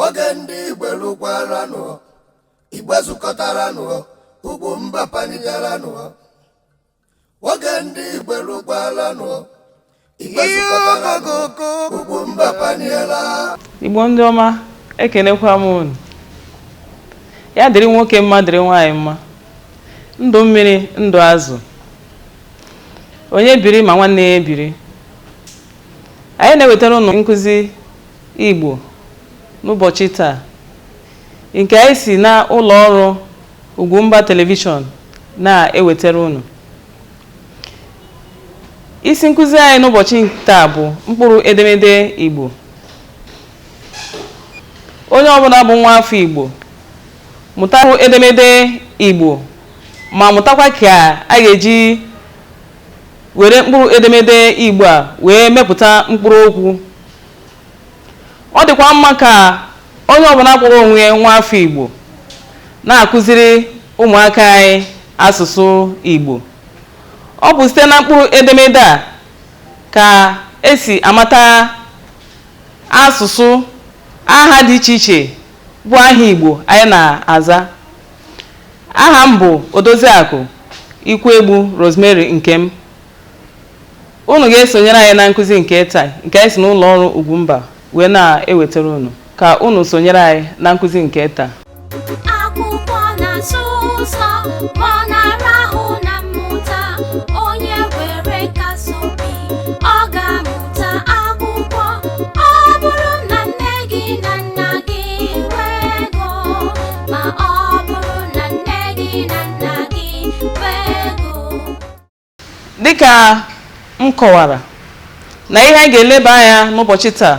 Oge ndị Igbo lụkwaranụ, Igbo zukọtaranụ, Ugwumba paliteranụ. Oge ndị Igbo lụkwaranụ, Igbo zukọtaranụ, Ugwumba paniela. Igbo ndị ọma, ekenekwa m unu. Ya dịrị nwoke mma, dịrị nwaanyị mma. Ndụ mmiri, ndụ azụ. Onye biri ma nwanne ya ebiri. Anyị na-ewetara unu nkụzi Igbo n'ụbọchị taa nke anyị si na ụlọ ọrụ Ugwumba Telivishọn na-ewetara unu. Isi nkụzi anyị n'ụbọchị taa bụ mkpụrụ edemede Igbo. Onye ọbụla bụ nwa afọ Igbo mụta mkpụrụ edemede Igbo ma mụtakwa ka a ga-eji were mkpụrụ edemede Igbo a wee mepụta mkpụrụ okwu. Ọ dịkwa mma ka onye ọbụla kpọrọ onwe ya nwa afọ Igbo na-akụziri ụmụaka anyị asụsụ Igbo. Ọ bụ site na mkpụrụ edemede a ka esi amata asụsụ aha dị iche iche bụ aha Igbo anyị na-aza. Aha m bụ Odoziakụ Ikwuegbu Rosemary Nkem. Unu ga-esonyere anyị na nkụzi nke taa nke anyị si n'ụlọ ọrụ Ugwumba wee na-ewetara unu. Ka unu sonyere anyị na nkụzi nke taa. Akwụkwọ na-asụ ụzọ ma ọ na-ara ahụ na mmụta. Onye were nkasi obi, ọ ga-amụta akwụkwọ. Ọ bụrụ na nne gị na nna gị nwee ego, ma ọ bụrụ na nne gị na nna gị nwee ego. Dịka m kọwara na ihe anyị ga-eleba anya n'ụbọchị taa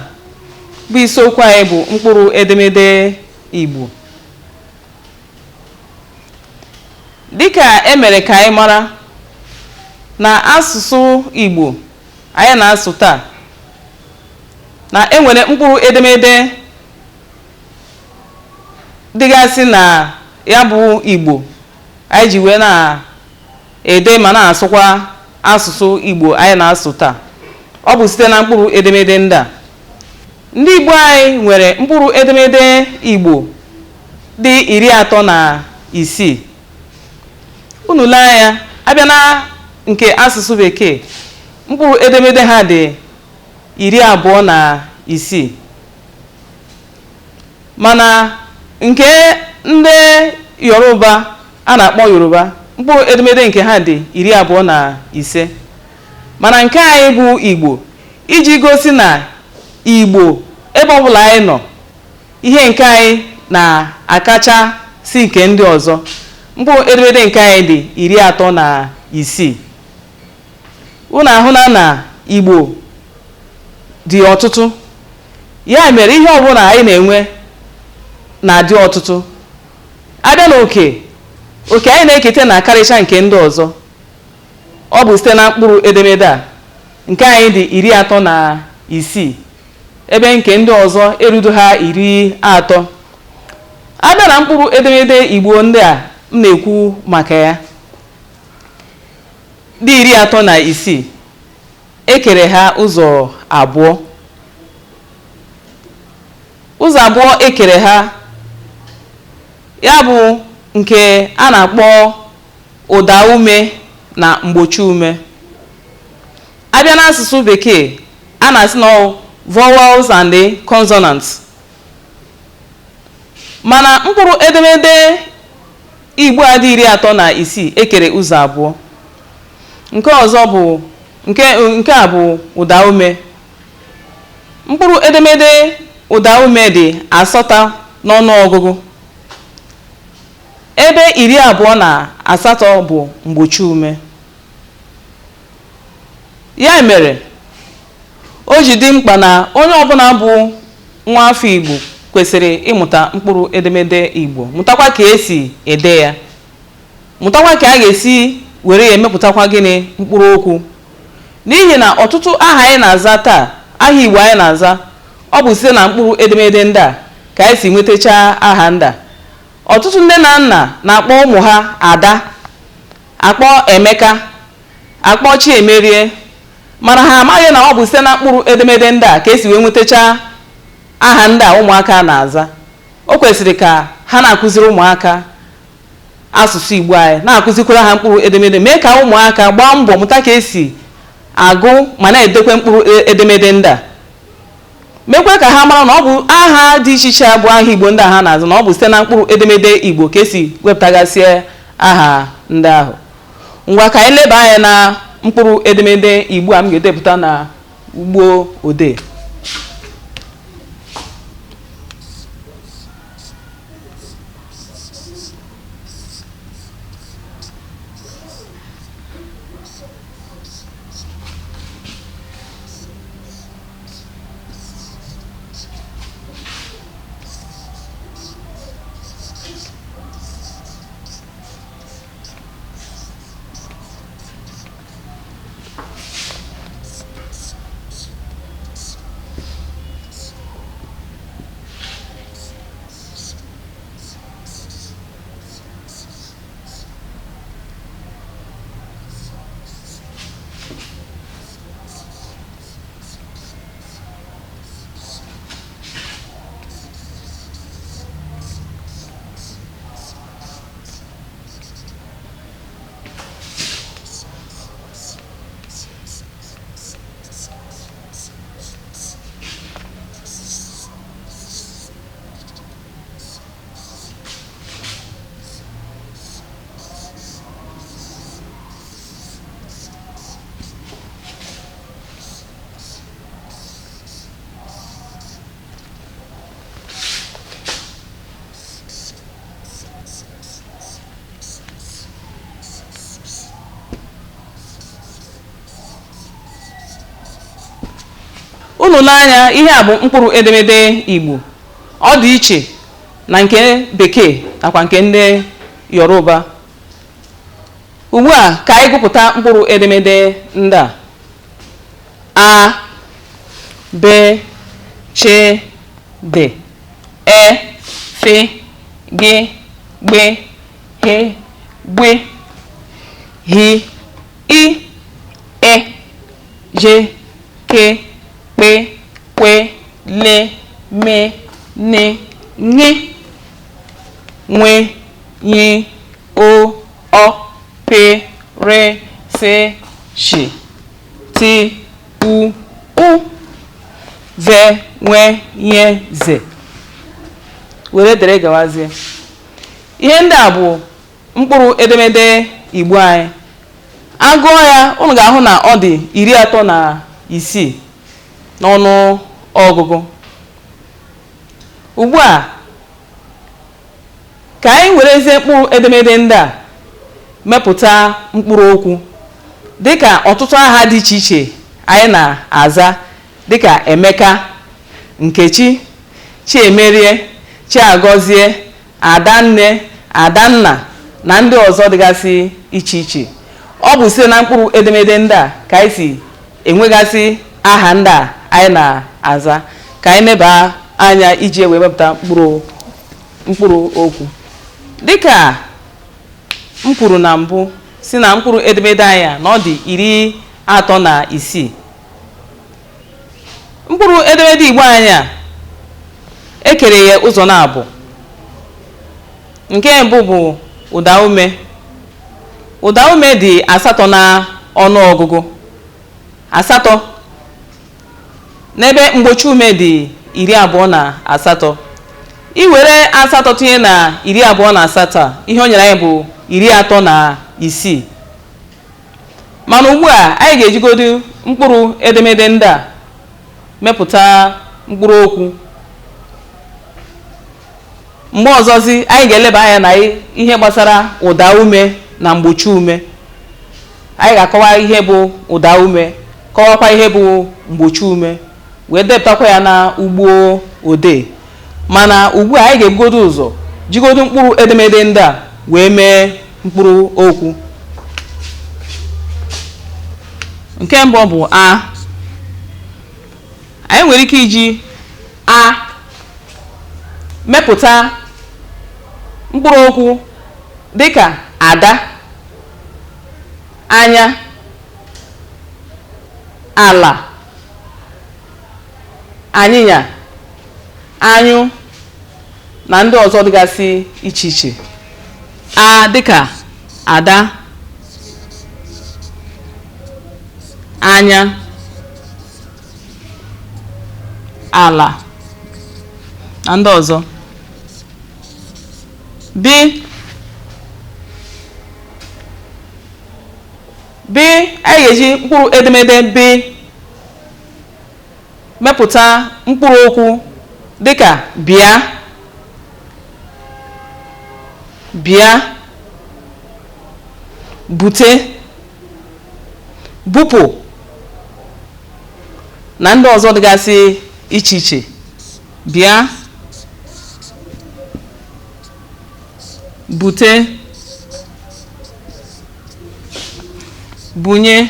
bụ isiokwu anyị bụ mkpụrụ edemede Igbo. Dịka e mere ka anyị mara na asụsụ Igbo anyị na-asụ taa na e nwere mkpụrụ edemede dịgasị na ya bụ Igbo anyị ji wee na-ede ma na-asụkwa asụsụ Igbo anyị na-asụ taa. Ọ bụ site na mkpụrụ edemede ndị a. Ndị Igbo anyị nwere mkpụrụ edemede Igbo dị 36. Unu lee anya, abịa na nke asụsụ Bekee, mkpụrụ edemede ha dị 26. Mana nke ndị Yoruba a na-akpọ Yoruba, mkpụrụ edemede nke ha dị 25. Mana nke anyị bụ Igbo, iji gosi na Igbo ebe ọbụla anyị nọ, ihe nke anyị na-akacha si nke ndị ọzọ, mkpụrụ edemede nke anyị dị 36. Unu ahụla na Igbo dị ọtụtụ. Ya mere ihe ọbụla anyị na-enwe na-adị ọtụtụ. Abịa n'oke, oke anyị na-eketa na-akarịcha nke ndị ọzọ. Ọ bụ site na mkpụrụ edemede a, nke anyị dị 36, ebe nke ndị ọzọ erudo ha 30. Abịa na mkpụrụ edemede Igbo ndị a m na-ekwu maka ya dị 36, e kere ha ụzọ abụọ. Ụzọ abụọ e kere ha ya bụ nke a na-akpọ ụda ume na mgbochi ume. A bịa n'asụsụ Bekee, a na-asị na ọ vowels and consonants. Mana mkpụrụ edemede Igbo a dị 36 e kere ụzọ abụọ. Nke ọzọ bụ nke a bụ ụda ume. Mkpụrụ edemede ụda ume dị 8 n'ọnụọgụgụ, ebe 28 bụ mgbochi ume. Ya mere o ji dị mkpa na onye ọbụla bụ nwa afọ Igbo kwesịrị ịmụta mkpụrụ edemede Igbo, mụtakwa ka esi ede ya, mụtakwa ka a ga-esi were ya emepụtakwa gịnị mkpụrụ okwu. N'ihi na ọtụtụ aha anyị na-aza taa, aha Igbo anyị na-aza, ọ bụ site na mkpụrụ edemede ndị a ka anyị si nwetachaa aha ndị a. Ọtụtụ nne na nna na-akpọ ụmụ ha Ada, akpọ Emeka, akpọ Chiemerie, mana ha amaghị na ọ bụ site na mkpụrụ edemede ndị a ka esi wee nwetachaa aha ndị a ụmụaka na-aza. O kwesịrị ka ha na-akụziri ụmụaka asụsụ Igbo anyị, na-akụzikwara ha mkpụrụ edemede, mee ka ụmụaka gbaa mbọ mụta ka esi agụ ma na-edekwe mkpụrụ edemede ndị a, mekwa ka ha mara na ọ bụ aha dị iche iche bụ aha Igbo ndị a ha na-azụ, na ọ bụ site na mkpụrụ edemede Igbo ka esi wepụtagasị aha ndị ahụ. Ngwa, ka anyị leba anya na mkpụrụ edemede Igbo a m ga-edepụta na ugbo odee. Unu n'anya, ihe a bụ mkpụrụ edemede Igbo. Ọ dị iche na nke Bekee nakwa nke ndị Yoruba. Ugbu a, ka anyị gụpụta mkpụrụ edemede ndị a: A, B, Ch, D, E, F, G, Gb, H, Gb, H, I, E, J, K, P, Q, L, M, N, Ṅ, Nw, Y, O, Ọ, P, R, S, Sh, T, U, Ụ, V, W, Y, Z, were dere gawazie. Ihe ndị a bụ mkpụrụ edemede Igbo anyị. Agụọ ya, unu ga-ahụ na ọ dị 36 n'ọnụ ọgụgụ. Ugbu a, ka anyị werezie mkpụrụ edemede ndị a mepụta mkpụrụ okwu, dịka ọtụtụ aha dị iche iche anyị na-aza, dịka Emeka, Nkechi, Chiemerie, Chiagọzie, Adanne, Adanna na ndị ọzọ dịgasị iche iche. Ọ bụ site na mkpụrụ edemede ndị a ka anyị si enwegasị aha ndị a anyị na-aza. Ka anyị neba anya iji wee wepụta mkpụrụ okwu. Dịka m kwuru na mbụ, si na mkpụrụ edemede anyị a na ọ dị 36. Mkpụrụ edemede Igbo anyị a, ekere ya ụzọ na-abụ. Nke mbụ bụ ụdaume. Ụdaume dị 8 na ọnụọgụgụ, 8, n'ebe mgbochi ume dị 28. I were 8 tinye na 28, ihe o nyere anyị bụ 36. Mana ugbu a, anyị ga-ejigodu mkpụrụ edemede ndị a mepụta mkpụrụ okwu. Mgbe ọzọzi, anyị ga-eleba anya na ihe gbasara ụda ume na mgbochi ume. Anyị ga-akọwa ihe bụ ụda ume, kọwakwa ihe bụ mgbochi ume, wee depụtakwa ya na ugbo odee. Mana ugbu a, anyị ga-ebugodo ụzọ jigodo mkpụrụ edemede ndị a wee mee mkpụrụ okwu. Nke mbụ bụ a. Anyị nwere ike iji a mepụta mkpụrụ okwu dịka ada, anya, ala, anyịnya, anyụ Na ndị ọzọ dịgasị iche iche. A dịka ada, anya, ala na ndị ọzọ. B, B, anyị ga-eji mkpụrụ edemede B mepụta mkpụrụ okwu dịka bịa, bịa, bute, bupụ na ndị ọzọ dịgasị iche iche. Bịa, bute, bunye.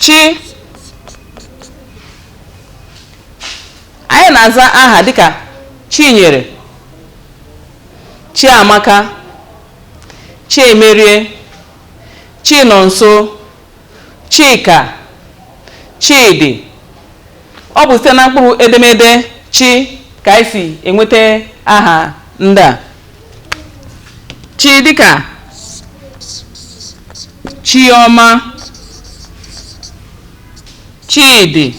Chi, anyị na-aza aha dịka Chinyere, Chiamaka, Chiemerie, Chinonso, Chika, Chidi. Ọ bụ site na mkpụrụ edemede chi ka anyị si enweta aha ndị a. Chi dịka Chiọma, Chidi,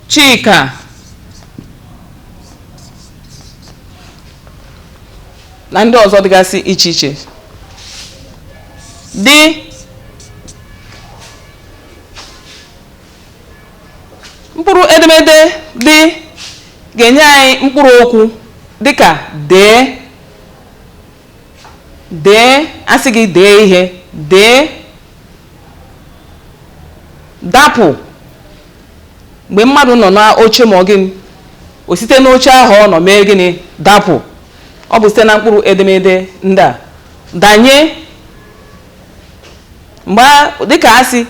Chika na ndị ọzọ dịgasị iche iche. Dị, mkpụrụ edemede dị ga-enye anyị mkpụrụ okwu dịka dee, dee, asị gị dee ihe, dee, dapụ. Mgbe mmadụ nọ n'oche ma ọ gịnị, o site n'oche ahụ ọ nọ mee gịnị? Dapụ. Ọ bụ site na mkpụrụ edemede ndị a. Danye, mgbe dịka asị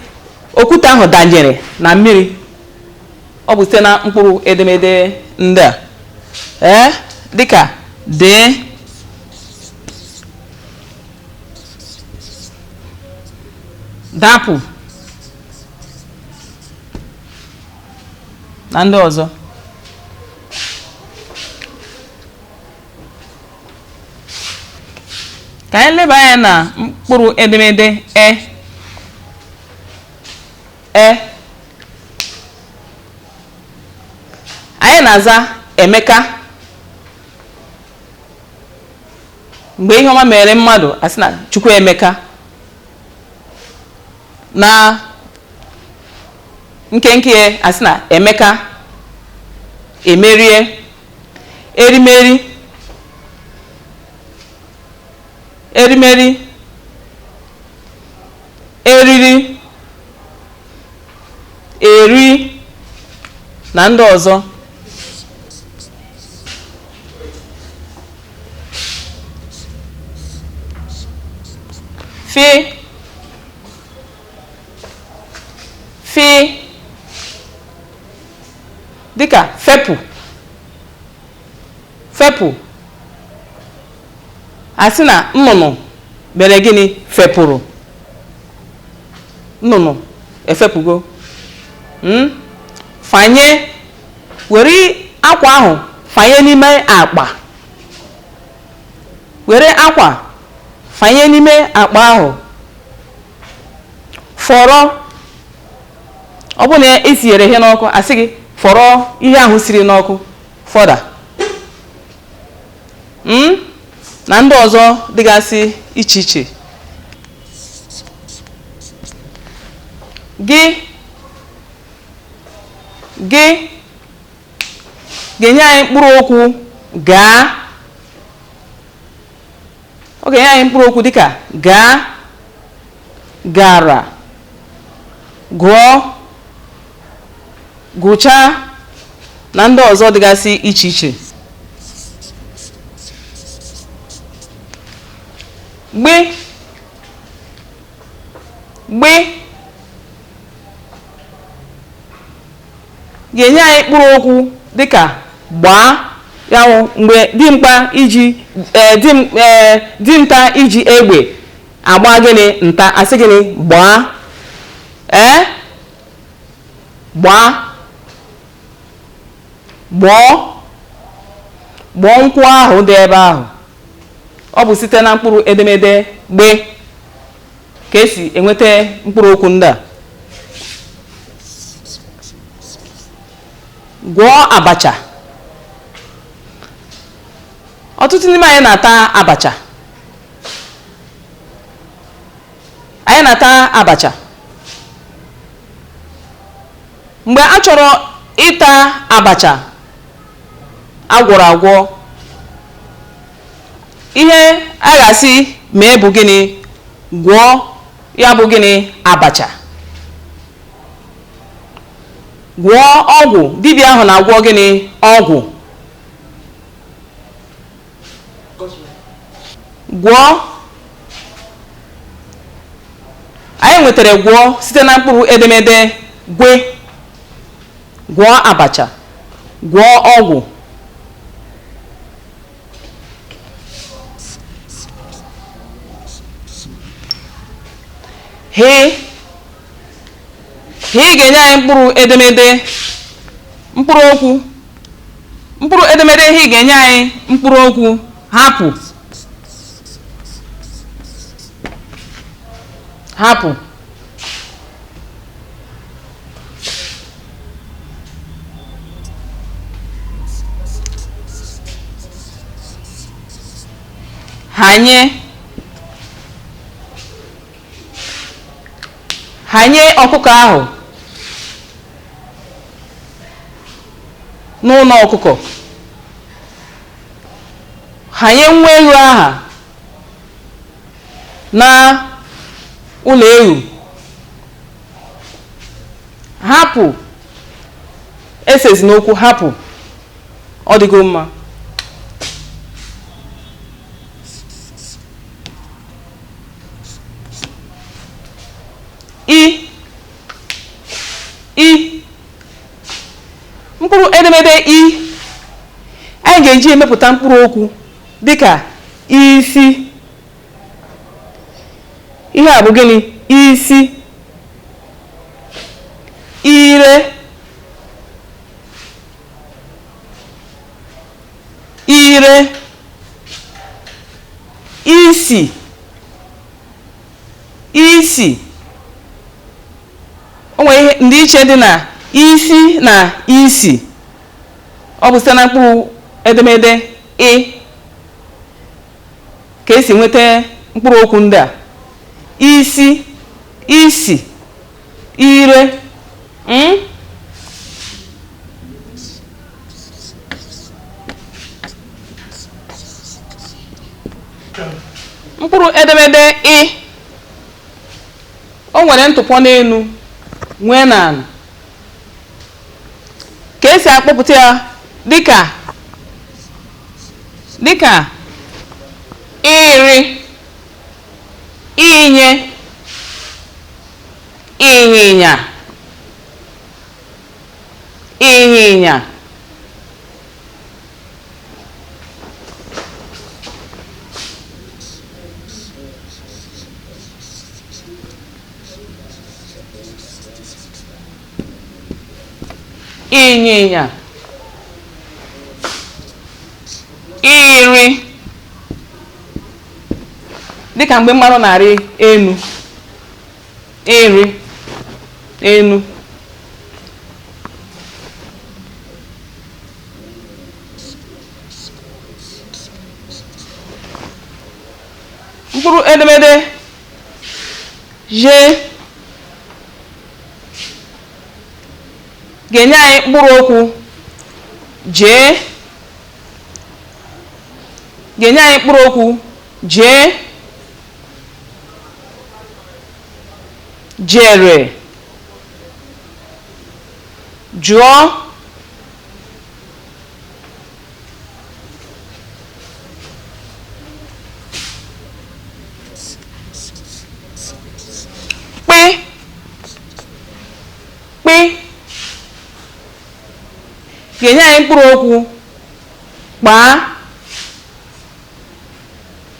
okwute ahụ danyere na mmiri, ọ bụ site na mkpụrụ edemede ndị a. Ee, dịka dee, dapụ na ndị ọzọ. Ka anyị leba anya na mkpụrụ edemede e. E, anyị na-aza Emeka. Mgbe ihe ọma mere mmadụ, asị na Chukwu Emeka. Na nkenke ya, asị na Emeka emerie. Erimeri, erimeri, eriri, eri na ndị ọzọ. Fi, fi dịka fepụ, fepụ, asị na nnụnụ mere gịnị? Fepụrụ. Nnụnụ efepụgo. Fanye, were akwa ahụ fanye n'ime akpa, were akwa fanye n'ime akpa ahụ. Fọrọ, ọ bụrụ na esinyere ihe n'ọkụ, asị gị fọrọ ihe ahụ siri n'ọkụ, fọda. Na ndị ọzọ dịgasị iche iche. Gị, gị ga-enye anyị mkpụrụ okwu gaa. Ọ ga-enye anyị mkpụrụ okwu dịka gaa, gara, gụọ, gụchaa na ndị ọzọ dịgasị iche iche. Gbi, gbi ga-enye anyị mkpụrụ okwu dịka gbaa, ya wụ mgbe dimkpa iji dinta iji egbe agba gịnị nta, asị gịnị? Gbaa. Ee, gbaa, gbọọ, gbọọ nkwụ ahụ dị ebe ahụ. Ọ bụ site na mkpụrụ edemede gbe ka esi enweta mkpụrụ okwu ndị a. Gwọọ abacha. Ọtụtụ n'ime anyị na-ata abacha. Anyị na-ata abacha. Mgbe a chọrọ ịta abacha agwọrọ agwọ, ihe a ga-asị mee bụ gịnị? Gwọọ ya bụ gịnị? Abacha. Gwọọ ọgwụ. Dibịa ahụ na-agwọ gịnị? Ọgwụ. Gwọọ. Anyị nwetara gwọọ site na mkpụrụ edemede gwe. Gwọọ abacha, gwọọ ọgwụ. He, he ga-enye anyị mkpụrụ edemede, mkpụrụ okwu. Mkpụrụ edemede he ga-enye anyị mkpụrụ okwu hapụ, hapụ. Hanye, hanye ọkụkọ ahụ n'ụlọ ọkụkọ. Hanye nwa ewu aha na ụlọ ewu. Hapụ, esezi n'okwu hapụ, ọ dịgo mma. I, i, mkpụrụ edemede i anyị ga-eji emepụta mkpụrụ okwu dịka isi. Ihe a bụ gịnị? Isi. Ire, ire, isi, isi. O nwere ihe ndịiche dị na isi na isi. Ọ bụ site na mkpụrụ edemede ị ka esi nweta mkpụrụ okwu ndị a: isi, isi, ire. Mkpụrụ edemede ị, o nwere ntụpọ n'elu nwee n'ala. Ka esi akpọpụta ya dịka dịka ịrị, inye, ịnyịnya, ịnyịnya. Ịnyịnya, ịrị, dịka mgbe mmanụ na-arị enu, ịrị enu. Mkpụrụ edemede je ga-enye anyị mkpụrụ okwu jee, ga-enye anyị mkpụrụ okwu jee, jere, jụọ, kpị, kpị, ga-enye anyị mkpụrụ okwu kpaa,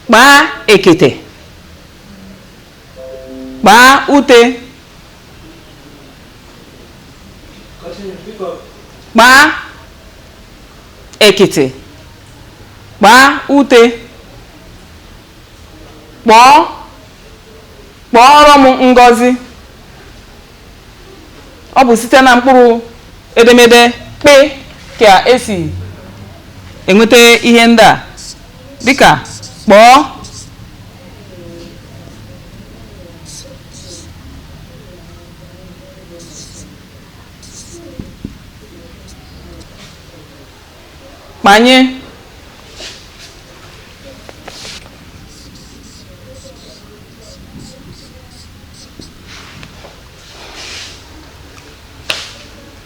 kpaa ekete, kpaa ute. Kpaa ekiti, kpaa ute, kpọọ, kpọọrọ m Ngozi. Ọ bụ site na mkpụrụ edemede kp ka esi enweta ihe ndị a, dịka kpọọ, kpanye,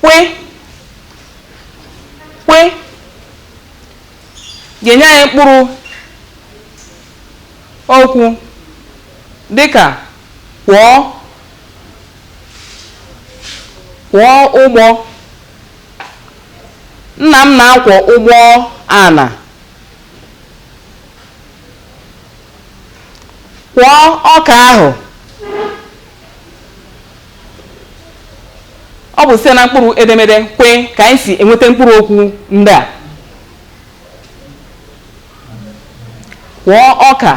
kwe. Kwe ga-enye anyị mkpụrụ okwu dịka kwọọ, kwọọ ụgbọ. Nna m na-akwọ ụgbọ ala. Kwọọ ọka ahụ. Ọ bụ site na mkpụrụ edemede kwe ka anyị si enweta mkpụrụ okwu ndị a. Kwọọ ọka.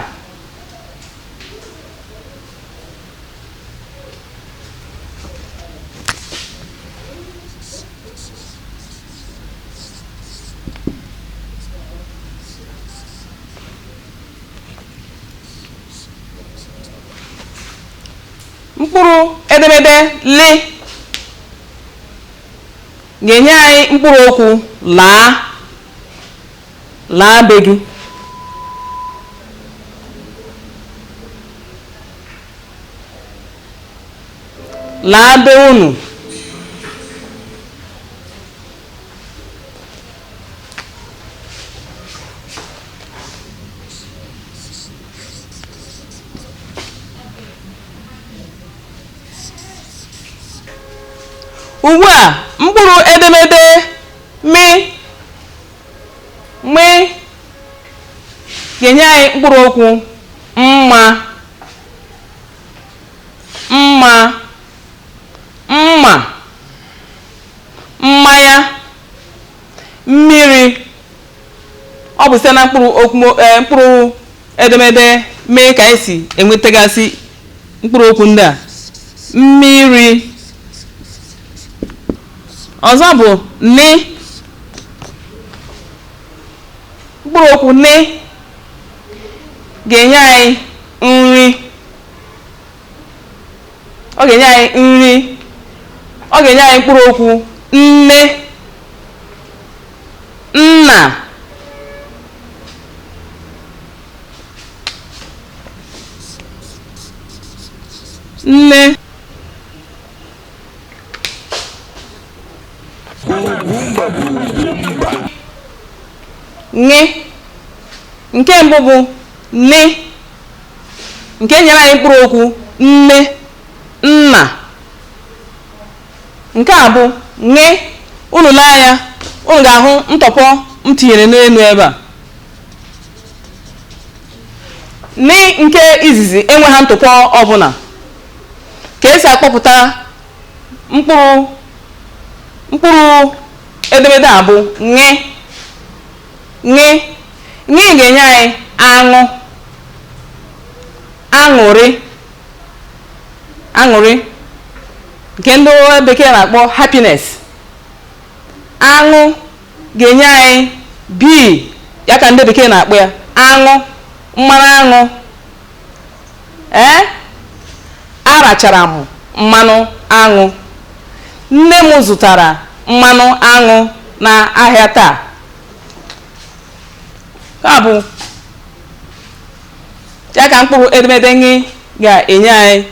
Mkpụrụ edemede li ga-enye anyị mkpụrụ okwu laa, laa be gị. Laa be unu. Ugbu a, mkpụrụ edemede mị, mị ga-enye anyị mkpụrụ okwu mma, mma, mma, mmanya, mmiri. Ọ bụ site na mkpụrụ okwu, mkpụrụ edemede mị ka anyị si enwetagasị mkpụrụ okwu ndị a. Mmiri. Ọzọ bụ nị. Mkpụrụ okwu nị ga-enye anyị nri. Ọ ga-enye anyị nri. Ọ ga-enye anyị mkpụrụ okwu nne, nna. Nne. Ṅị. Nke mbụ bụ nị, nke nyere anyị mkpụrụ okwu nne, nna. Nke a bụ ṅị. Unu lee anya, unu ga-ahụ ntọpọ m tinyere n'elu ebe a. Nị nke izizi enweghị ntụpọ ọbụla. Ka esi akpọpụta mkpụrụ edemede a bụ ṅị. Ṅị. Ṅị ga-enye anyị aṅụ, aṅụrị, aṅụrị nke ndị bekee na-akpọ happiness. Aṅụ ga-enye anyị bee, ya ka ndị bekee na-akpọ ya aṅụ, mmanụ aṅụ. Arachara m mmanụ aṅụ. Nne m zụtara mmanụ aṅụ n'ahịa taa. Ka bụ ya ka mkpụrụ edemede ṅị ga-enye anyị.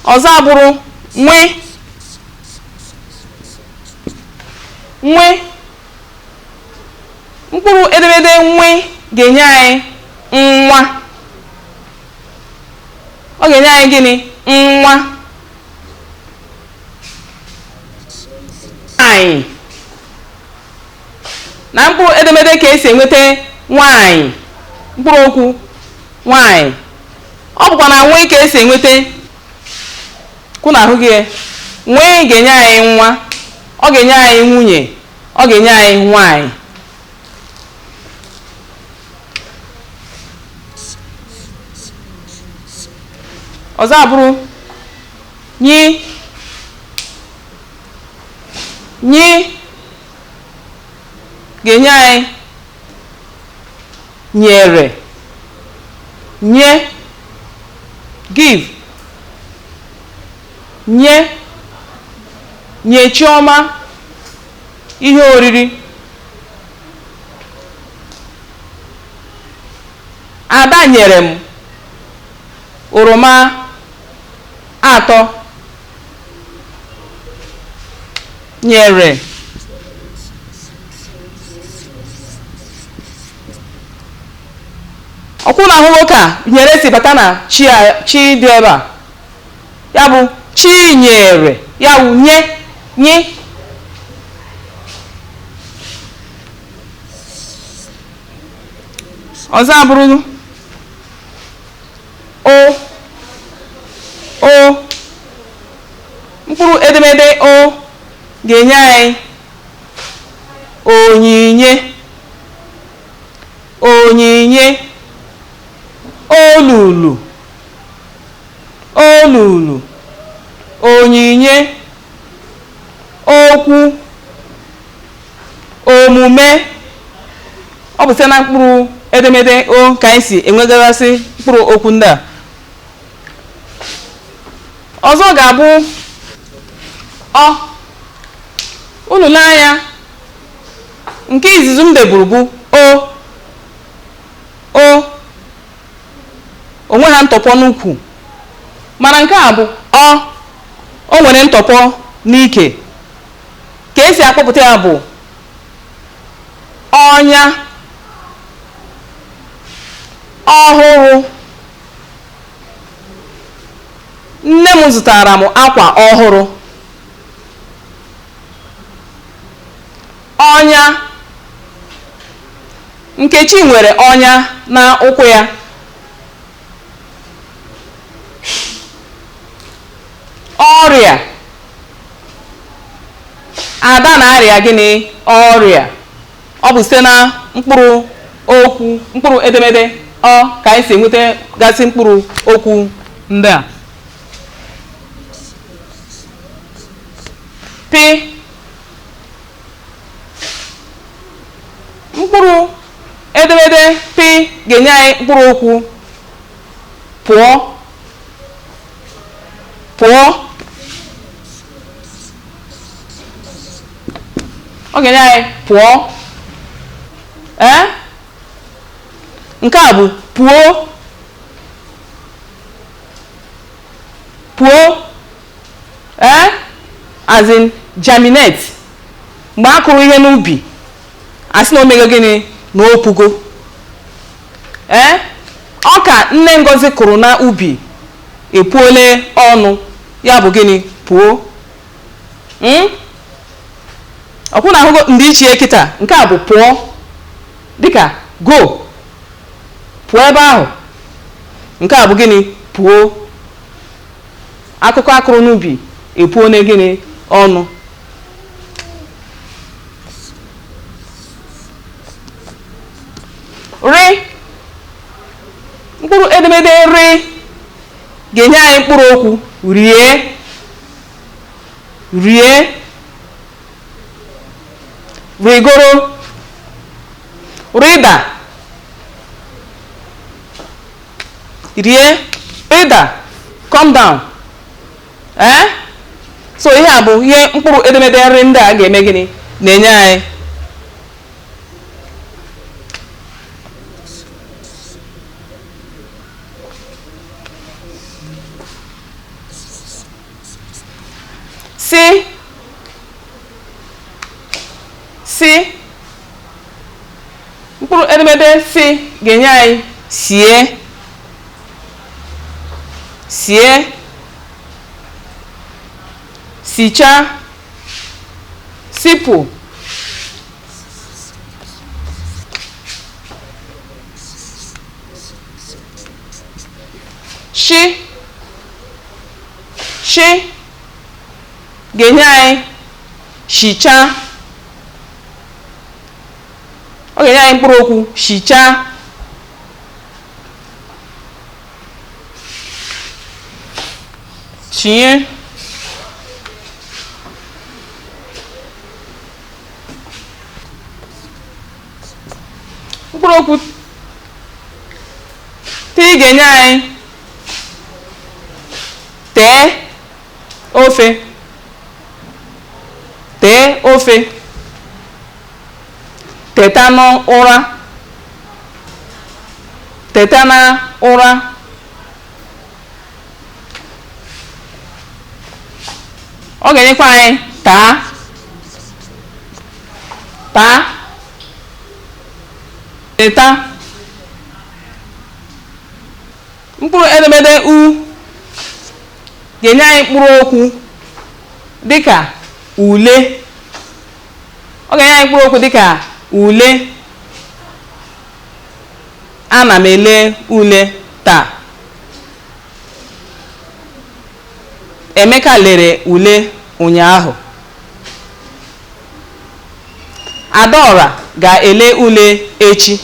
Ọzọ abụrụ nwe. Nwe. Mkpụrụ edemede nwe ga-enye anyị nwa. Ọ ga-enye anyị gịnị? Nwa. Anyị na mkpụrụ edemede ka esi enweta nwaanyị, mkpụrụ okwu nwaanyị. Ọ bụkwa na nwe ka esi enweta kwụ na ahụ gị. Nwe ga-enye anyị nwa. Ọ ga-enye anyị nwunye, ọ ga-enye anyị nwanyị. Ọzọ abụrụ nyi. Nyi ga-enye anyị nyere, nye, give, nye, nye Chioma ihe oriri. Ada nyere m oroma 3. Nyere. Ọkwụ na ahụ nwoke a nyere si bata na chi chi dị ebe a, ya bụ chi nyere, ya bụ nye, nye. Ọzọ abụrụ o. O, mkpụrụ edemede o ga-enye anyị onyinye, onyinye, olulu, olulu, onyinye, okwu, omume. Ọ bụ site na mkpụrụ edemede o ka anyị si enwegasị mkpụrụ okwu ndị a. Ọzọ ga-abụ ọ. Unu lee anya, nke izizi m deburu bụ o. O onwe ha ntọpọ n'ukwu, mana nke a bụ ọ. O nwere ntọpọ n'ike. Ka esi akpọpụta ya bụ ọnya, ọhụrụ. Nne m zụtara m akwa ọhụrụ. Ọnya. Nkechi nwere ọnya na ụkwụ ya. Ọrịa. Ada na-arịa gịnị? Ọrịa. Ọ bụ site na mkpụrụ okwu, mkpụrụ edemede ọ ka anyị si enweta gasị mkpụrụ okwu ndị a. P. Mkpụrụ edemede P ga-enye anyị mkpụrụ okwu pụọ, pụọ. Ọ ga-enye anyị pụọ. Nke a bụ pụọ, pụọ. As in germinate. Mgbe a kụrụ ihe n'ubi, a sị na o mego gịnị? Na o pugo. Ọka nne Ngozi kụrụ na ubi epuole ọnụ, ya bụ gịnị? Pụọ. Ọkwụ na ahụgo ndị ichie kịta. Nke a bụ pụọ, dịka go, pụọ ebe ahụ. Nke a bụ gịnị? Pụọ. Akụkọ akụrụ n'ubi epuo na gịnị? Ọnụ. Rị. Mkpụrụ edemede rị ga-enye anyị mkpụrụ okwu rie, rie, rigoro, rịda, rie, rịda, come down. So ihe a bụ ihe mkpụrụ edemede nri ndị a ga-eme gịnị? Na-enye anyị. Si, si. Mkpụrụ edemede si ga-enye anyị sie, sie, sichaa, sipụ. Shi, shi ga-enye anyị Shichaa. Ọ ga-enye anyị mkpụrụ okwu shichaa. Chinye. Mkpụrụ okwu T ga-enye anyị tee ofe, tee ofe, teta n'ụra, teta n'ụra. Ọ ga-enyekwa anyị taa, taa, teta. Mkpụrụ edemede U ga-enye anyị mkpụrụ okwu dịka ule. Ọ ga-enye anyị mkpụrụ okwu dịka ule. Ana m ele ule taa. Emeka lere ule ụnyaahụ. Adaọra ga-ele ule echi.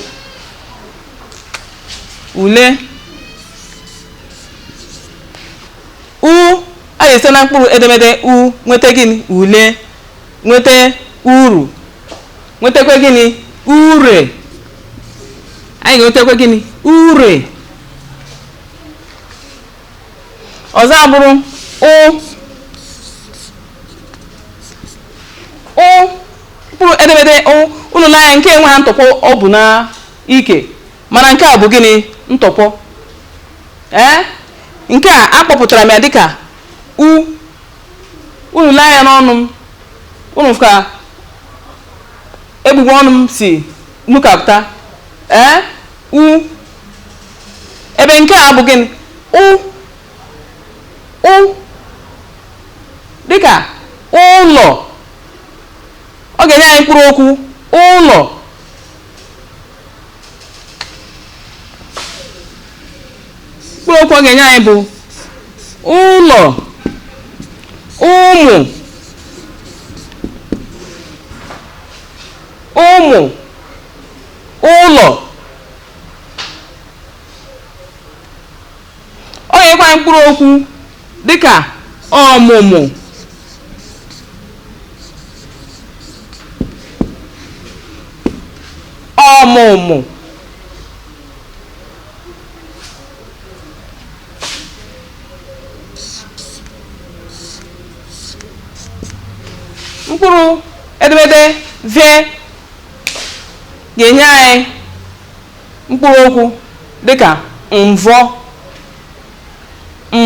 Ule. U a ga-esite na mkpụrụ edemede U nweta gịnị? Ule. Nweta uru. Nwetakwa gịnị? Ure. Anyị ga-enwetakwa gịnị? Ure. Ọzọ abụrụ ụ. Ụ mkpụrụ edemede ụ, unu lee anya nke enweghị ntụpọ ọ bụ na ike, mana nke a bụ gịnị? Ntụpọ. Ee, nke a akpọpụtara m ya dịka u. Unu lee anya n'ọnụ m, unu ka egbugbe ọnụ m si nukapụta. Ee, u. Ebe nke a bụ gịnị? Ụ. Ụ dịka ụlọ. Ọ ga-enye anyị mkpụrụ okwu ụlọ. Mkpụrụ okwu ọ ga-enye anyị bụ ụlọ, ụmụ, ụmụ, ụlọ. Ọ ga-enyekwa anyị mkpụrụ okwu dịka ọmụmụ, ọmụmụ, mkpụrụ edemede V ga-enye anyị mkpụrụ okwu dịka mvọ,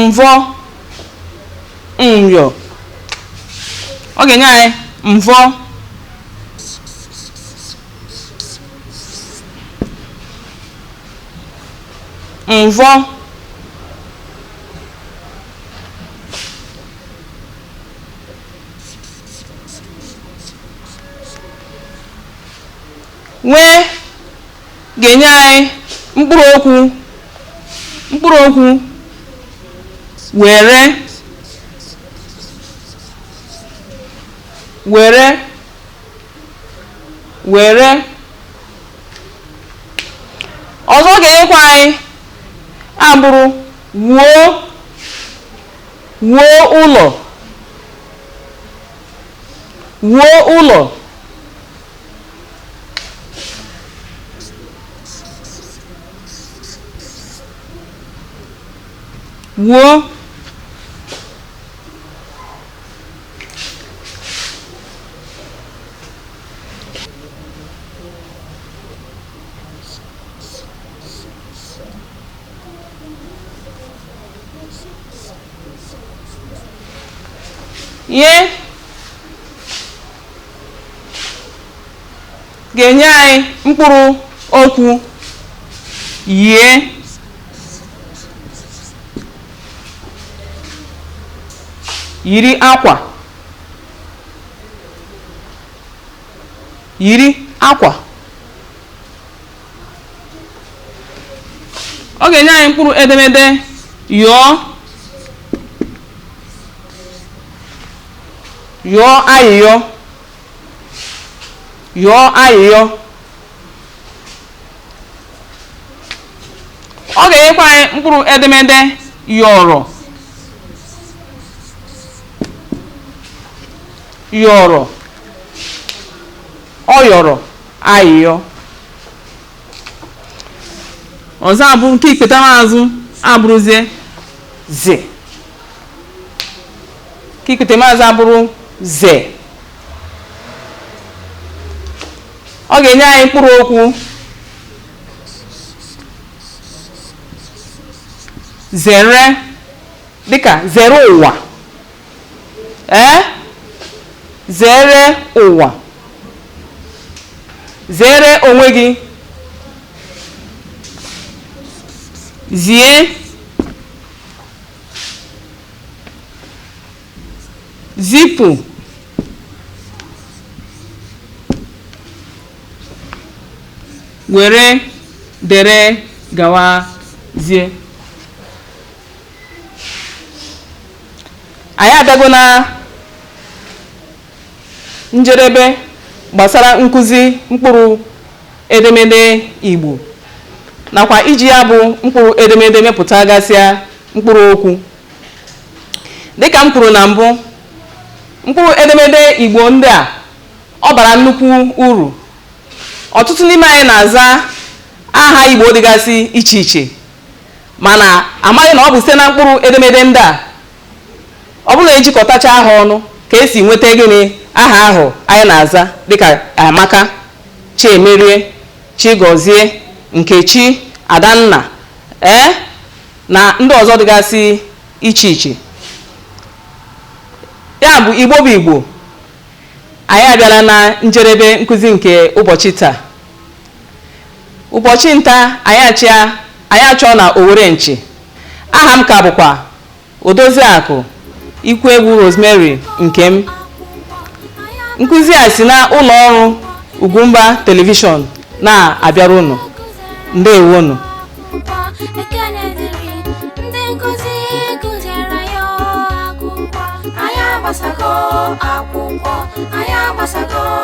mvọ, nyọ. Ọ ga-enye anyị mvọ, mvọ, nwee ga-enye anyị mkpụrụ okwu, mkpụrụ okwu were, were, were. Ọzọ ga-enyekwa anyị abụrụ wuo, wuo ụlọ, wuo ụlọ. Wuo. Nye ga-enye anyị mkpụrụ okwu yie, yiri akwa, yiri akwa. Ọ ga-enye anyị mkpụrụ edemede yọọ, yọọ ayịyọ. Yọọ ayịyọ. Ọ ga-enyekwa anyị mkpụrụ edemede yọrọ, yọrọ, ọ yọrọ ayịyọ. Ọzọ abụ nke ikpetamazụ abụrụzie ze. Nke ikpetamazụ abụrụ ze. Ọ ga-enye anyị mkpụrụ okwu zere, dịka zere ụwa, ee, zere ụwa, zere onwe gị, zie, zipụ, were, dere, gawazie. Anyị abịago na njedebe gbasara nkụzi mkpụrụ edemede Igbo nakwa iji ya bụ mkpụrụ edemede mepụta gasịa mkpụrụ okwu. Dịka m kwuru na mbụ, mkpụrụ edemede Igbo ndị a ọ bara nnukwu uru. Ọtụtụ n'ime anyị na-aza aha Igbo dịgasị iche iche, mana amaghị na ọ bụ site na mkpụrụ edemede ndị a ọ bụla ejikọtacha aha ọnụ ka esi nweta gịnị aha ahụ anyị na-aza, dịka Amaka, Chiemerie, Chigozie, Nkechi, Adanna, ee, na ndị ọzọ dịgasị iche iche. Ya bụ, Igbo bụ Igbo, anyị abịala na njedebe nkụzi nke ụbọchị taa. Ụbọchị nta anyị achọ na Owere nchi. Aha m ka bụkwa Odoziakụ Ikwuegwu Rosemary Nkem. Nkụzi a si na ụlọ ọrụ Ugwumba Telivishọn na-abịara unu. Ndewonu. Ekene dịrị ndị nkụzi kụziere ya akwụkwọ. Anyị agbasago akwụkwọ, anyị agbasago.